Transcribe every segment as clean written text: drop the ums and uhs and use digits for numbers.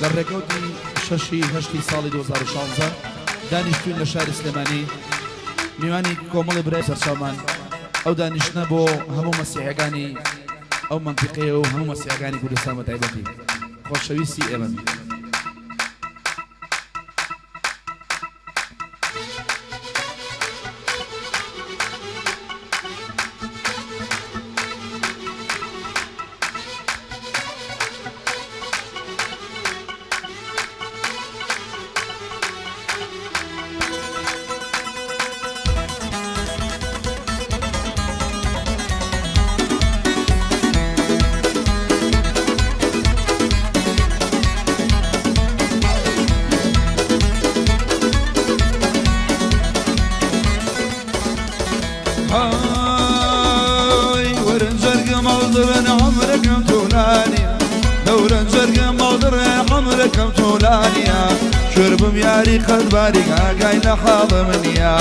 لە ڕێکەوتی شەشی هەشتی ساڵی 2016 دانیشتوین لە شاری سلێمانی میوانی کۆمەڵی برای سەرچاومان. ئەو دانیشتنە بۆ هەموو مەسیحەکانی ئەو مەنتیقەیە و هەموو مەسیحەکانی کوردستان بە تایبەتی خۆشەویستی ئێمەن. هاي وەرن جەرگم هەڵدڕن عەمرەکەم تۆلانیە دەورن جەرگم هەڵدڕێ عەمرەکەم تۆلانیە کوێربم یاری قەت باریک ئاگای لە حاڵم نییە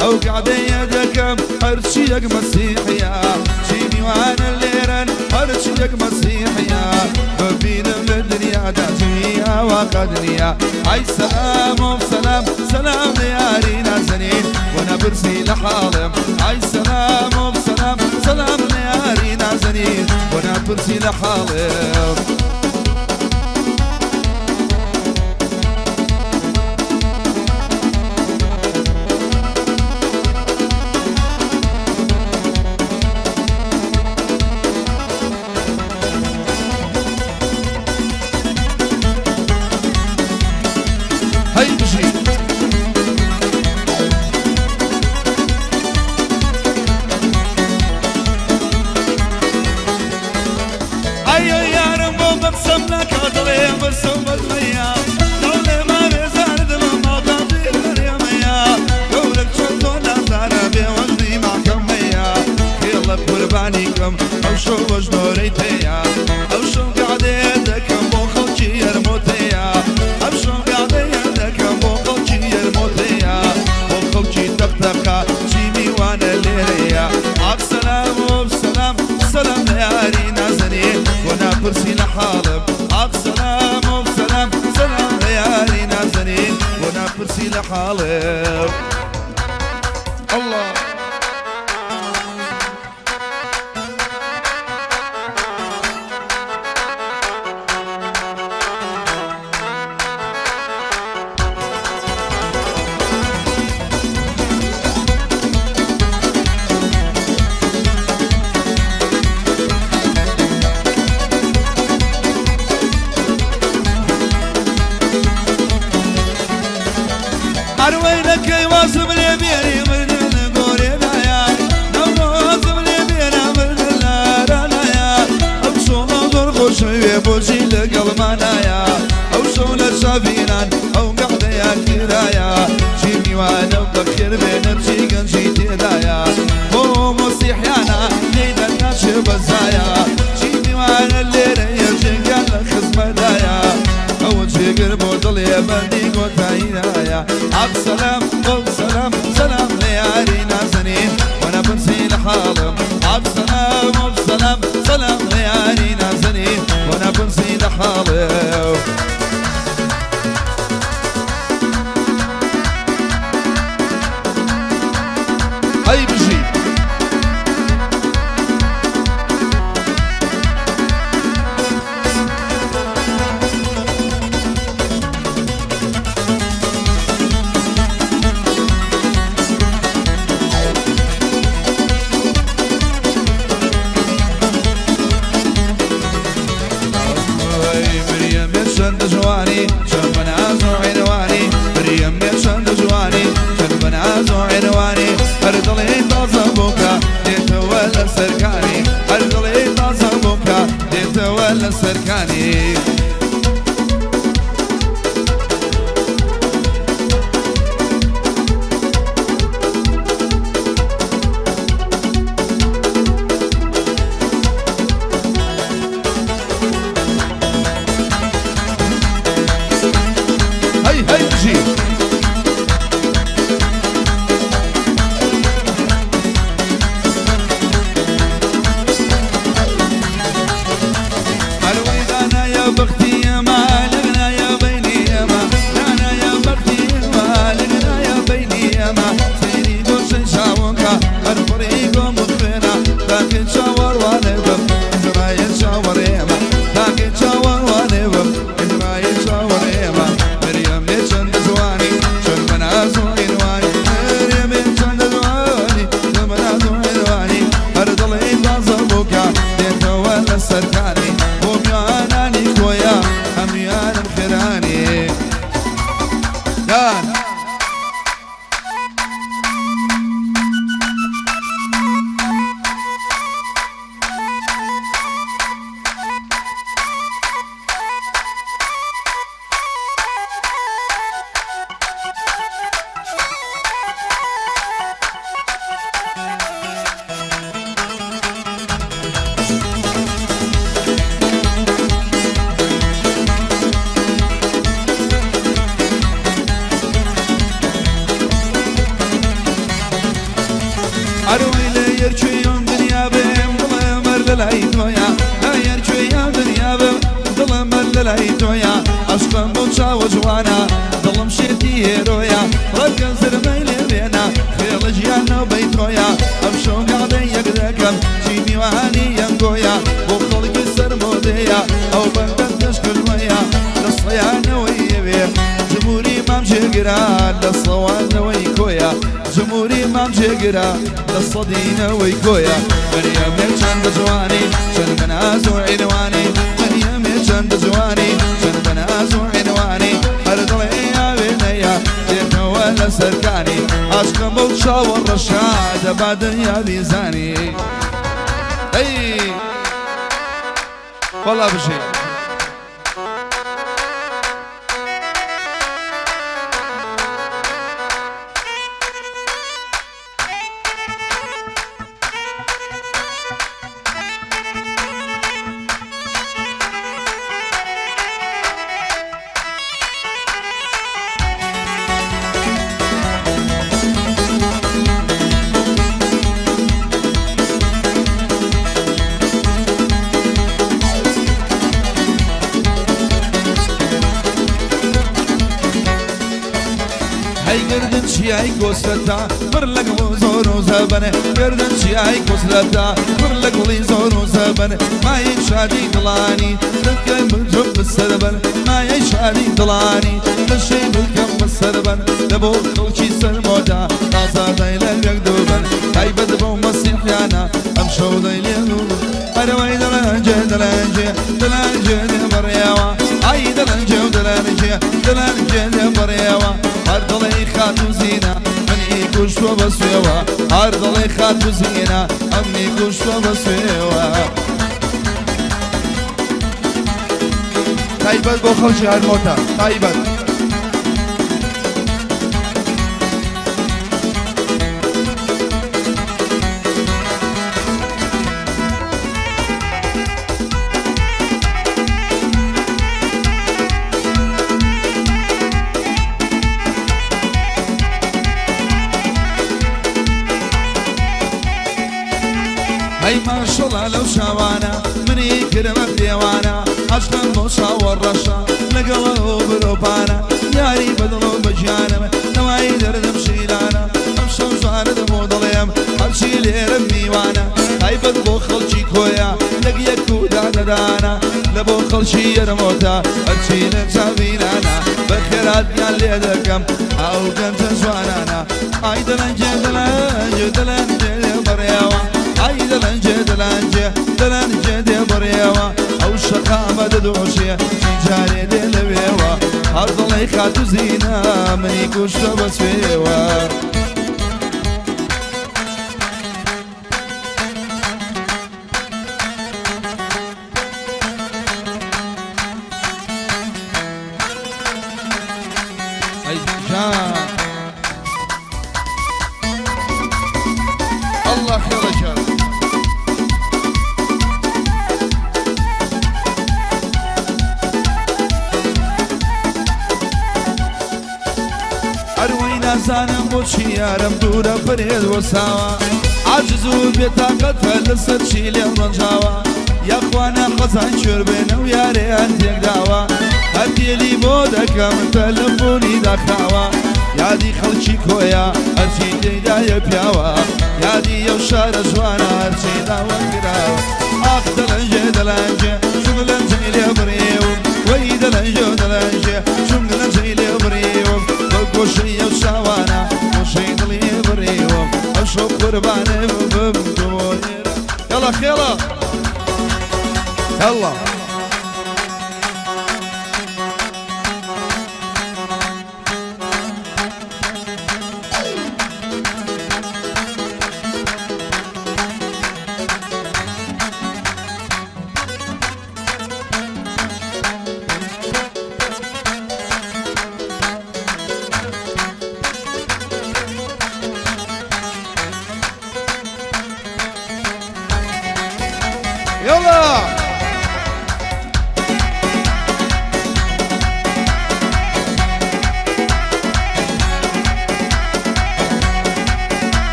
ئەو گەعدەیە دەکەم هەرچیەک مەسیحیە چی میوانە لێرەن هەرچیەک مەسیحیە ببینم لە دنیادا جوی ئاوا قەت نییە ئای سەلام و سەلام سەلام لە یاری نازەنین بۆ نەپرسی لە حاڵم ئای سەلام و سەلام سەلام لە یاری نازەنین بۆ نەپرسی لە حاڵم. هەی بژی. ئەی یارم بۆ بەقسەم ناکا دڵێ برسم بەدڵەیە دڵێ ماوێ زاردمە ماڵتان بێمەیە گەورە چۆن تۆ نازارە بێوەژنی ماکەمەیە خێڵە قوربانی کەم ئەو شەوەش دۆرەی تێیە ئەو شەو گەعدەیە دەکەم بۆ خەڵکی یەرمۆتەیە ئەم شەو گەعدەیە دەکەم بۆ خەڵکی یەرمۆتەیە بۆ خەڵکی تەقتەقا چی میوانە لێرەیە ئاخ سەلام و سەلام سەلام لە یاری نازەنین بۆ ناپرسی لە حاڵم ئاخ سەلام و سەلام سەلام لە یاری نازەنین بۆ ناپرسی لە حاڵم. ئەڵڵا. ئەروەی دەکەی وازم لێ بێنی مردن لە گۆرێدایە نەورۆزم لێ بێنە مردن لە ئارانایە ئەو شەوە زۆر خۆشەوێ بۆچی لەگەڵمانایە ئەو شەو لە چاڤینان ئەو گەعدەیان کرایە چی میوانە و بەخێر بێنە چی گەنجی تێدایە بۆ مەسیحیانە لێی دەرناچێ بەزایە چی میوانە لێرەیە جێگا لە خزمەتدایە ئەوە جێگر بۆ دڵێ بەندی کۆتاییدایە ئاخ سەلام بەو سەلام سەلام لە یاری نازەنین وەرە پرسی لە حاڵم ئاخ سەلام ئەو سەلام سەلام لە یاری نازەنین وەرە پرسی لە حاڵم. ئەی بژی. مریەم چەند جوانی چەند بەناز و عینوانی مریەم چەند جوانی چەند بەناز و عینوانی هەر دڵی تازە بووکە دێتەوە لە سەرکانی هەر دڵی تازە بووکە دێتەوە لە سەرکانی. هەی هەی بژی. هەروەی دانایە بەختی ئێمە لەغنایە. دان. ئەروەی لە یەرکوێیان دنیا بم دڵم هەر لەلای تۆیە لە یەرکوێیان دنیا بم دڵم هەر لەلای تۆیە عەشقم بەو چاوە جوانە دڵم شێتی هێرۆیە ڕەنگە زرمەی لێ بێنە خێڵە ژیان ناو بەی تۆیە ئەمشەو گاڵێ یەک دەکەم چی میوانی یەنگۆیە بۆ خەڵکی سەرمۆدەیە ئەو بەندەم دەشکردوەیە لە سەیانەوەی ئەوێ جمهوری مام جێگرا لە سەوانەوەی کۆیە جمهوری مام جێگرا لە سەدینەوەی کۆیە مەریەمێ چەندە جوانی چەند بەناز و عینوانی مەریەمێ چەندە جوانی چەند بەناز و عینوانی هەر دڵێ ئاوێنەیە دێتەوە لە سەرکانی عاشقم بەو چاوە ڕەشا دەبا دنیا بیزانی ئەی وەڵا بژی. هەی گردن چیای کۆسرەتا پڕ لە گوڵ و زۆر و زەبەن گردن چیای کۆسرەتا پڕ لە گوڵی زۆر و زەبەن مایەی شادی دڵانی دەکەم بجم بەسەربەن مایەی شادی دڵانی دەشەی بکەم بەسەربەن لە بۆ خەڵکی سەرمۆدا ئازادای لە یەک دووبەن تایبەت بەو مەسیحیانە ئەم شەو دەی لێ ئەرەوەی دەلەنجێ دەلەنجێ دەلەنجێ لێ بڕێوە ئای دەلەنجێ و دەلەنجێ دەلەنجێ لێ بڕێوە هەر دڵی خاتوو زینا منی کوشتوە بەسوێوە هەر دڵی خاتوو زینا ئەمنی کوشتوە بەسوێوە. تایبەت بۆ خەڵکی هەرمۆتە تایبەت. هەی ماشەڵا لەو چاوانە منی کردمە پێوانە عەشقم بۆ چاوە ڕەشە لەگەڵ ئەو برۆپانە یاری بەدڵ و بەگیانم نەوای دەردم شیلانە ئەم شەو جوانت بۆ دڵێم هەرچی لێرە میوانە تایبەت بۆ خەڵکی کۆیە لەک یەک و دانەدانە لە بۆ خەڵکی یەرمۆتە هەرچی لە چاویلانە بەخێراتیان لێ دەکەم ئەو گەنجە جوانانە ئای دەلەنجێ دەلەنجێ دەلەنجێ لێ بڕێوە ئای دەلەنجێ دەلەنجێ دەلەنجێ دێ بڕێوە ئەو شەقامە دەدۆشێ چی جارێ دێ لەوێوە هەر دڵی خاتوو زینا منی کوشتە بەسوێوە. ئەی جان الله خێرەکە. ئەروەی نازانم بۆچی یارم دوورە پرێت وەساوە عاجز و بێتاقەتە لەسەر چی لێم ڕەنجاوە یاخوانە قەزان کوێر بێنە و یارێیان تێکداوە هەر تێلی بۆ دەکەم تەلەفۆنی داخراوە یادی خەڵکی کۆیە هەرچی تێدایە پیاوە یادی ئەو شارە جوانە هەرچی داوە کراوە ئاخ دەلەنجێ دەلەنجێ چونگلەنجەی لێ بڕێوم وەی دەلەنجێ و دەلەنجێ چونگلەنجەی لێ بڕێوم بە گۆشەی ئەو چاوانە گۆشەی دڵی بڕێوم ئەو شەو قوربانێ ببم تۆ يلا خيلا يلا.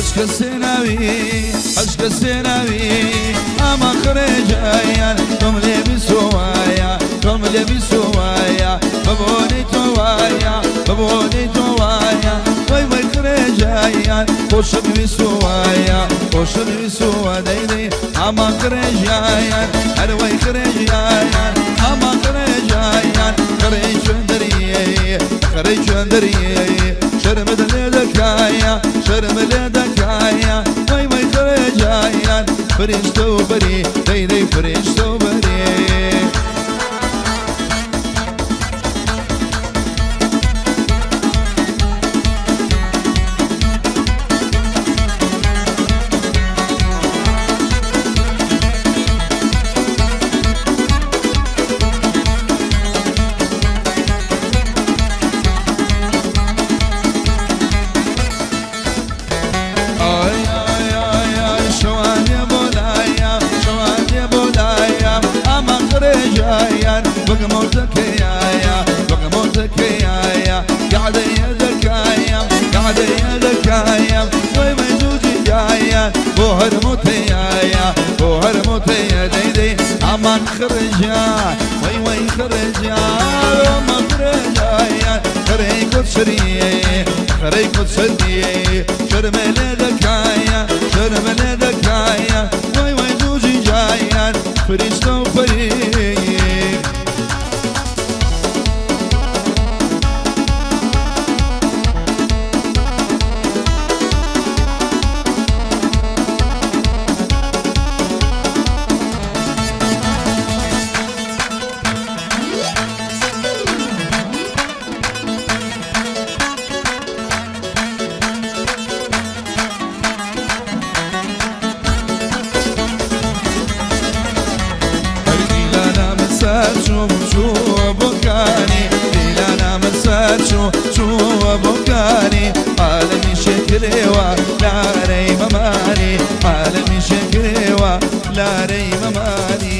هەچ کەسێ ناوی هەچ کەسێ ناوی ئامان خڕێجایان تۆم لێ بیسۆوایە تۆم لێ بیسۆوایە بە بۆنەی تۆ وایە بە بۆنەی تۆ وایە وەی وەی خڕێجایان خۆشم ویسۆوایە خۆشم ویسۆوە دەی دەی ئامان خڕێجایان هەر وەی خڕێجایان ئامان خڕێجایان خڕێی چۆن دەریێ خڕێی چۆن دەریێ شەرمت لێ دەکایە شەرم لێ دەکایە وەی وەی خڕێجایان فریشتە و بەری دەی دەی فریشتە و بەری. ئای ئای ئای ئای شەوانێ بۆ لایم شەوانێ بۆ لایم ئامان قڕێژایان وەک مۆتەکەیایە وەک مۆتەکەیایە گەعدەیە دەکایم گەعدەیە دەکایم وەی وەی زوجی جایان بۆ هەر مۆتەیایە بۆ هەر مۆتەیە دەی دەی ئامان خڕێژا وەی وەی خڕێژا ئامان خڕێژایان خڕێی کۆچریێ خڕێی کۆچریێ شەرمە لێ دەکایە شەرمە لێ دەکایە وەی وەی دووجی جایان فریشتە و پەری. هەر دیلانا من سەر چووم چووە بۆکانی دیلانا من سەر چوو چووە بۆکانی عالەمی شێکرێوە لارەی مەمانی عالەمی شێکرێوە لارەی مەمانی.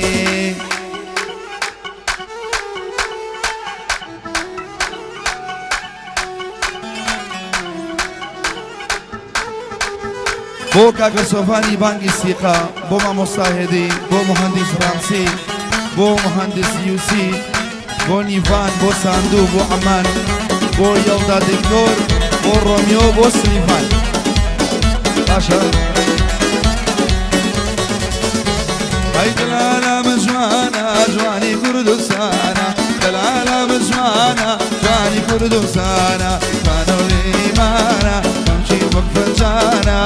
بۆ کاکە سۆفانی بانگی سیقە، بۆ مامۆستا هێدی، بۆ موهەندیس ڕامسی، بۆ موهەندیس یوسی، بۆ نیڤان، بۆ ساندو، بۆ عەمان، بۆ یەڵدا دکتۆر، بۆ ڕۆمیۆ، بۆ سلیڤان. باشە. ئەی دەلالە من جوانە جوانی کوردستانە دەلالە من جوانە جوانی کوردستانە جوانە و لێمانە مەمکی وەک فنجانە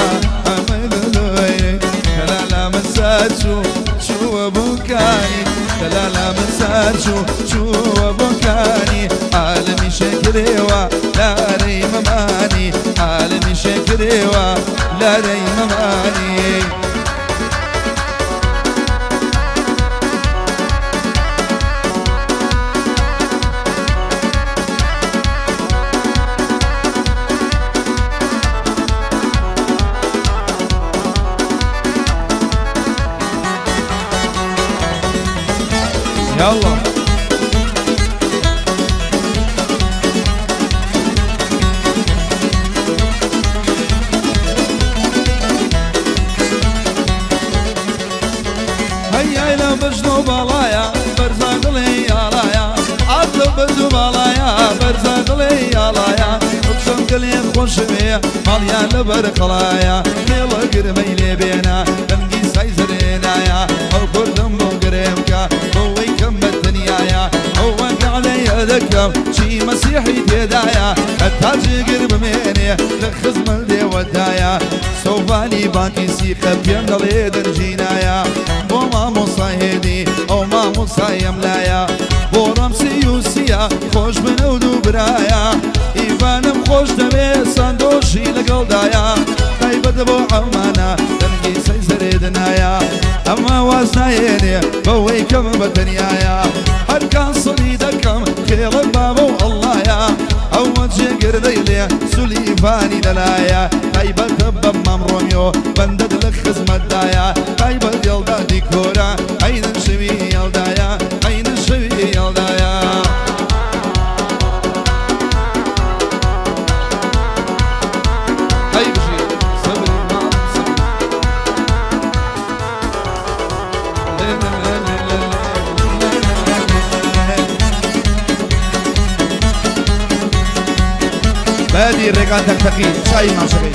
ئەمەی دڵۆی دەلالە من سەرچوو چووە بۆکانی دەلالە من سەرچوو چووە بۆکانی عالەمی شەکرێوە لارەی مەمانی عالەمی شەکرێوە لارەی مەمانی. يلا هەیای لە بەژن و باڵایە بەرزە دڵێ یاڵایە ئاز لەو بەرز و باڵایە بەرزە دڵێ یاڵایە بچم گەلێ خۆشمێ ماڵیان لەبەر قەڵایە خێڵە گرمەی لێ بێنە دەنگی سای زرێنایە ئەو کوردم بۆ گرێم کە بۆوەی کەم بە تەنیایە ئەوە گەعدەیە دەکەم چی مەسیحی تێدایە هەتا جێگر بمێنێ لە خزمەت دێوەدایە سۆڤانی بانکی سیقە پێم دەڵێ دەرجینایە بۆ مامۆستا هێدی ئەو مامۆستایم لایە بۆ ڕەمسی یوسیە خۆش بن ئەو دوو برایە ئیڤانم خۆش دەوێ ساندۆشی لەگەڵدایە تایبەت بۆ عەمانە دەنگی سەی زەرێ دنایە ئەمە واز نایێنێ بەوەی کەم بە تەنیایە هەر کانسڵی دەکەم خێڵم بابە و ئەڵڵایە ئەوە جێگر دەیڵێ سولیڤانی لەلایە تایبەتە بە مام ڕۆمیۆ بەندەت لە خزمەتدایە تایبەت یەڵدا دیکۆرە عەینەن شەوی یەڵدایە عەینەن شەوی یەڵدایە. هەی بژی سەبری. یادی ڕێگان تەقتەقی چاوی ماچەکەی.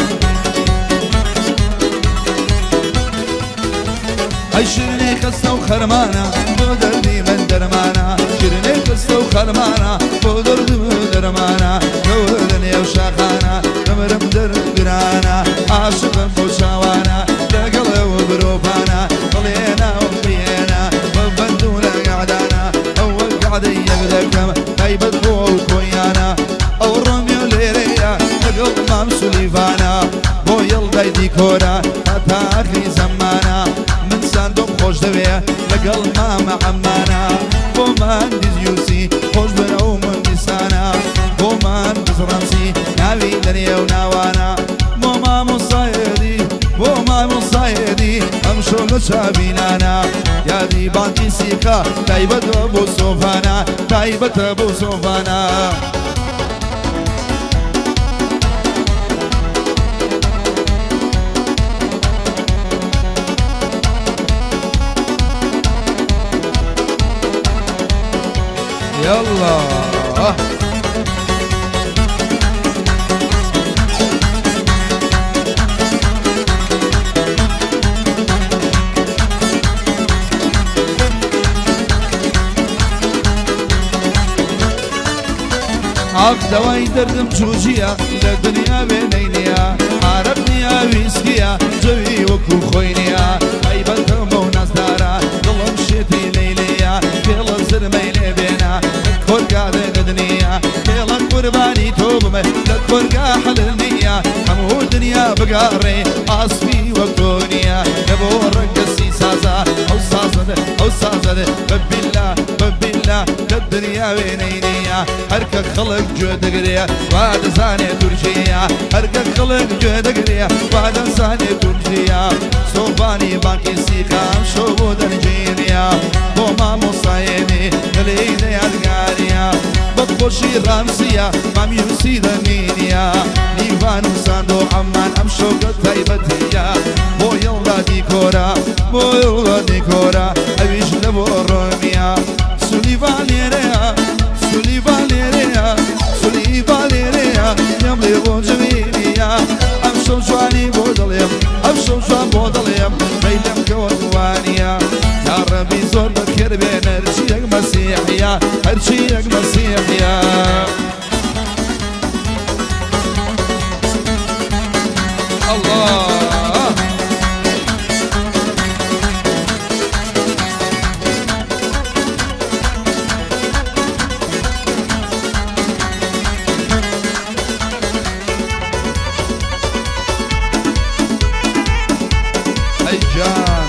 ئەی شیرینەی خەستە و خەرمانە بۆ دەردی من دەرمانە، شیرینەی خەستە و خەرمانە بۆ دەردی من دەرمانە، کەوە لە نێو شاخانە دەمرم دەرد گرانە، عاشقم بەو چاوانە لەگەڵ ئەو برۆپانە، بڵێ ناوم بهێنە بە بەند و لە گەعدانە، ئەوە گەعدەی یەک دەکەم تایبەت بۆ ئەو کۆیانە، ئەو ڕۆمیۆ لێرەیە لەگەڵ مام سولیڤانە، بۆ یەڵدای دیکۆرە هەتا ئاخری زەمانە، من ساندۆم خۆش دەوێ لەگەڵ مامە عەمانە، بۆ مهندس یوسی خۆش بن ئەو مهندسانە، بۆ مهندس ڕەمزی ناوی لەنێو ناوانە، بۆ مامۆستایەدی بۆ مامۆستایەدی ئەمشەو لە چاوینانە، یادی بانکی سیقە تایبەتە بۆ سۆفانە، تایبەتە بۆ سۆفانە. يلا. ئاخ دەوای دەردم جوجیە لە دنیا وێنەی نییە، عارەب نییە ویسکیە جەوی وەکو خۆی نییە، تایبەتم بەو نازدارە دڵم شێتی لەیلیە، پێڵە زرمەی لێ بێنە لە کۆرگا دەنگت نییە، پێڵە قوربانی تۆ بمە لە کۆرگا حەلل نییە، هەموو دنیا بگەڕێ ئاسپی وەک تۆ نییە، لە بۆ ڕەنگەسی سازە ئەو سازە ئەو سازە بەبیلا بەبیلا لە دنیا وێنەی نییە، هەرکە خەڵک گوێ دەگرێ وا دەزانێ تورکیە، هەرکە خەڵک گوێ دەگرێ وا دەزانێ تورکیە، سۆفانی بانکی سیقە ئەمشەو بۆ دەرگیریە، بۆ مامۆستایەنی دڵی لە یادگاریە، بە خۆشی ڕامزیە مام یوسی دەمینیە، نیڤان و ساندۆ عەممان ئەمشەو کە تایبەتیە، بۆ یەڵدا دیکۆرە بۆ یەڵدا دیکۆرە ئەویش لە بۆ ڕۆمیە، سولیڤان لێرەیە سولیڤان لێرەیە سولیڤان لێرەیە پێم بڵێ بۆ جەوینیە، ئەمشەو جوانی بۆ دەڵێم ئەمشەو جوان بۆ دەڵێم مەیلم کەوە وانیە، یا ڕەبی زۆر بەخێر بێ هەرچیەک مەسیحیە هەرچیەک مەسیحیە. الله. ئەی گیان.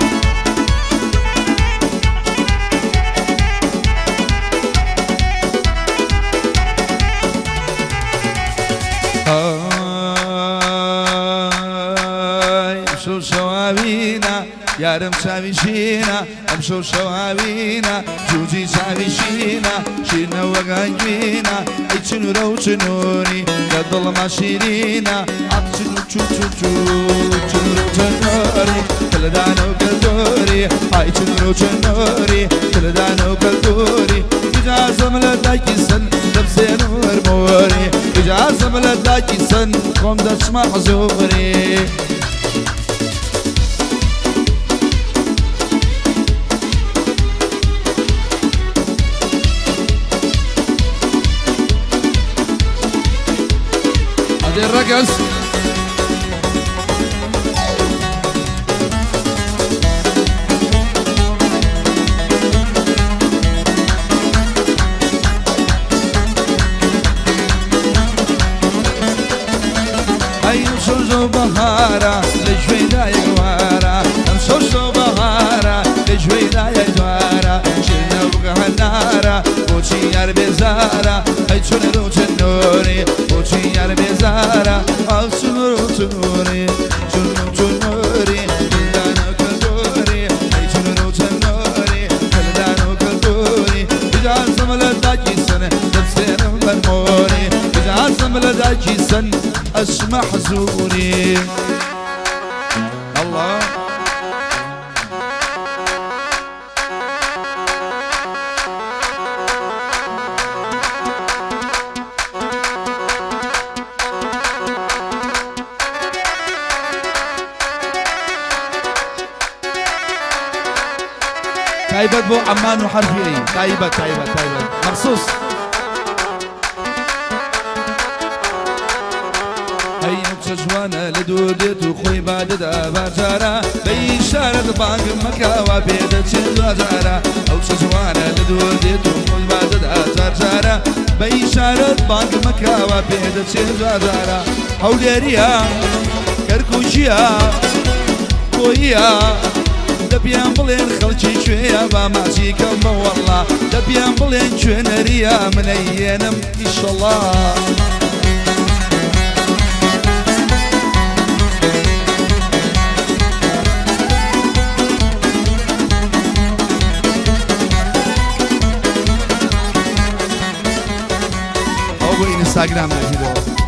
ئای ئەمشەو شەواوینە یارم چاوی شینە، ئەمشەو شەواوینە جوجی چاوی شینە، شیرنە وەک هەنگوینە، ئەی چنورە و چنوری لە دڵما شیرینە، ئاخ چنو چو چو چو چنورە و چنوری کلدانە و کەلدوری، ئای چنورە و چنوری کلدانە و کەلدوری، ئیجازەم لە دایکی سن دەبزێن و هەرمۆری، ئیجازەم لە دایکی سن خۆم دەچمە حزوری. ئەدێ ڕەگەز. ئەی ئەمشەو شەو بەهارە لە گوێدا یەکوارە، ئەمشەو شەو بەهارە لە گوێدا یەکوارە، شیرنە وەک هەنارە بۆچی یار بێزارە، ئەی چنور و چنوری بۆچی یار بێزارە، ئاخ چنور و چنوری چنور و چنوری دلدان و کلدوری، ئەی چنور و چنوری دلدان و کلدوری، ئیجازەم لە دایکی سن دەبسێنم بەرمۆری، ئیجازەم لە دایکی سن ئەچمە حزوری. الله. تایبەت بۆ عەممان و حەرفی ئەی تایبەت تایبەت تایبەت مەخسوس. ئەی ئەو کچە جوانە لە دوور دێت و خۆی با دەدا باجارە بە ئیشارەت بانگم مەکە وا پێ دەچێت دواجارە ئەو کچە جوانە لە دوور دێت و خۆی با دەدا جارجارە بە ئیشارەت بانگم مەکە وا پێ دەچێت دواجارە هەولێریە کەرکوکیە کۆییە دەپیان بڵێن خەڵکی کوێیە با ماچی کەم بە وەڵا دەپیان بڵێن کوێنەریە منەیێنم ئیشەڵا. ئەو بۆ ئینستاگرام نازیرەوە.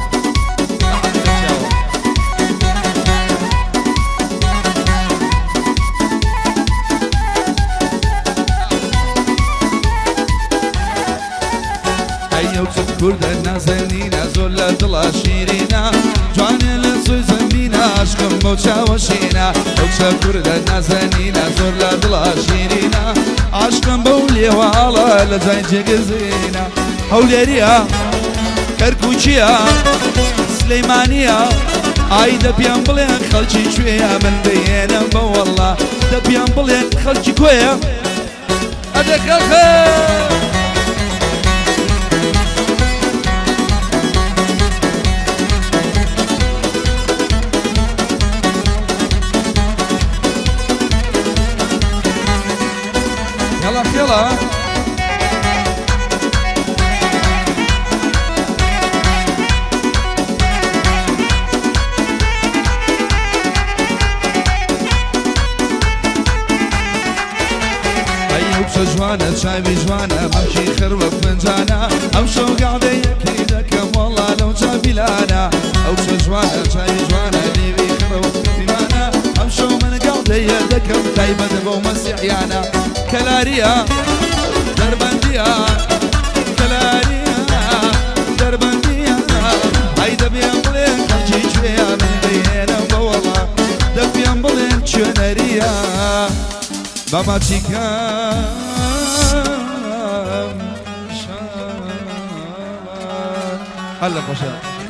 ئەی ئەو کچە کوردە نازەنینە زۆر لە دڵا شیرینە جوانێ لە زۆی زەمینە عاشقم بەو چاوە شینە ئەو کچە کوردە نازەنینە زۆر لە دڵا شیرینە عاشقم بەو لێواڵە لە جای جێگەزینە هەولێریە کەرکوکیە سلەیمانیە ئای دەپیان بڵێن خەڵکی کوێیە من دەیێنم بە وەڵا دەپیان بڵێن خەڵکی کۆیە ئەدە خەڵخە. هێڵا خێڵا. ئەی ئەو کچە جوانە چاوی جوانە مەمکی خڕ وەک فنجانە ئەم شەو گەعدەیەکی دەکەم وەڵا لەو چاویلانە ئەو کچە جوانە چاوی جوانە لێوی خڕ وەک پیمانە ئەم شەو من گەعدەیە دەکەم تایبەت بەو مەسیحیانە کەلاریە دەربەندیە کەلاریە دەربەندیە ئەی دەبێن بڵێن خەڵکی کوێیە من دەیهێنم بە وەڵا دەبێن بڵێن کوێنەریە بە ماچی کەم هەر لە خۆشیان.